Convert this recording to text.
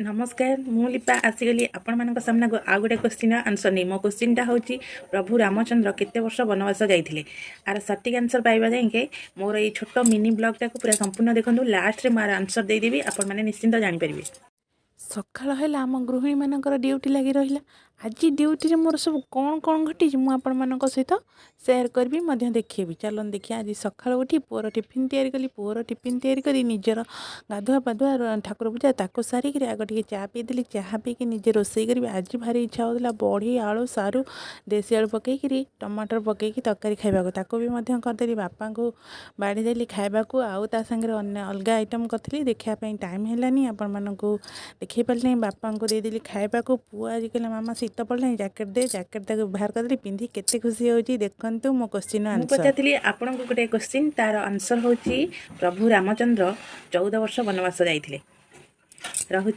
ନମସ୍କାର, ମୁଁ ଲିପା ଆସିଗଲି ଆପଣମାନଙ୍କ ସାମ୍ନାକୁ ଆଉ ଗୋଟେ କୋଶ୍ଚିନ୍ର ଆନ୍ସର୍ ନେଇ। ମୋ କୋଶ୍ଚିନ୍ଟା ହେଉଛି, ପ୍ରଭୁ ରାମଚନ୍ଦ୍ର କେତେ ବର୍ଷ ବନବାସ ଯାଇଥିଲେ? ଆର ସଠିକ୍ ଆନ୍ସର୍ ପାଇବା ଯାଏଁକେ ମୋର ଏଇ ଛୋଟ ମିନି ବ୍ଲଗ୍ଟାକୁ ପୁରା ସମ୍ପୂର୍ଣ୍ଣ ଦେଖନ୍ତୁ। ଲାଷ୍ଟରେ ମୁଁ ଆର ଆନ୍ସର୍ ଦେଇଦେବି, ଆପଣମାନେ ନିଶ୍ଚିନ୍ତ ଜାଣିପାରିବେ। ସକାଳ ହେଲା, ଆମ ଗୃହିଣୀମାନଙ୍କର ଡ୍ୟୁଟି ଲାଗି ରହିଲା। ଆଜି ଡ୍ୟୁଟିରେ ମୋର ସବୁ କ'ଣ କ'ଣ ଘଟିଛି, ମୁଁ ଆପଣମାନଙ୍କ ସହିତ ସେୟାର କରିବି, ମଧ୍ୟ ଦେଖେଇବି। ଚାଲନ୍ତୁ ଦେଖିବା। ଆଜି ସକାଳୁ ଉଠି ପୁଅର ଟିଫିନ୍ ତିଆରି କଲି। ପୁଅର ଟିଫିନ୍ ତିଆରି କରି ନିଜର ଗାଧୁଆ ପାଧୁଆ, ଠାକୁର ପୂଜା, ତାକୁ ସାରିକିରି ଆଗ ଟିକେ ଚା ପିଇଦେଲି। ଚାହା ପିଇକି ନିଜେ ରୋଷେଇ କରିବି। ଆଜି ଭାରି ଇଚ୍ଛା ହେଉଥିଲା ବଢ଼ି, ଆଳୁ, ସାରୁ, ଦେଶୀ ଆଳୁ ପକେଇକିରି, ଟମାଟର ପକେଇକି ତରକାରୀ ଖାଇବାକୁ। ତାକୁ ବି ମଧ୍ୟ କରିଦେଲି। ବାପାଙ୍କୁ ବାଢ଼ିଦେଲି ଖାଇବାକୁ। ଆଉ ତା ସାଙ୍ଗରେ ଅନ୍ୟ ଅଲଗା ଆଇଟମ୍ କରିଥିଲି, ଦେଖିବା ପାଇଁ ଟାଇମ୍ ହେଲାନି, ଆପଣମାନଙ୍କୁ ଦେଖେଇ ପାରିଲିନି। ବାପାଙ୍କୁ ଦେଇଦେଲି ଖାଇବାକୁ। ପୁଅ ଆଜି କହିଲା, "ମାମା, ଶୀତ ପଡ଼ିଲାଣି, ଜ୍ୟାକେଟ୍ ଦେ।" ଜ୍ୟାକେଟ୍ ତାକୁ ବାହାର କରିଦେଲି। ପିନ୍ଧି କେତେ ଖୁସି ହେଉଛି ଦେଖନ୍ତୁ। ମୋ କୋଶ୍ଚିନ୍ ମୁଁ ପଚାରିଥିଲି ଆପଣଙ୍କୁ ଗୋଟେ କୋଶ୍ଚିନ୍, ତାର ଆନ୍ସର୍ ହେଉଛି, ପ୍ରଭୁ ରାମଚନ୍ଦ୍ର 14 ବର୍ଷ ବନବାସ ଯାଇଥିଲେ। ରହୁଛି।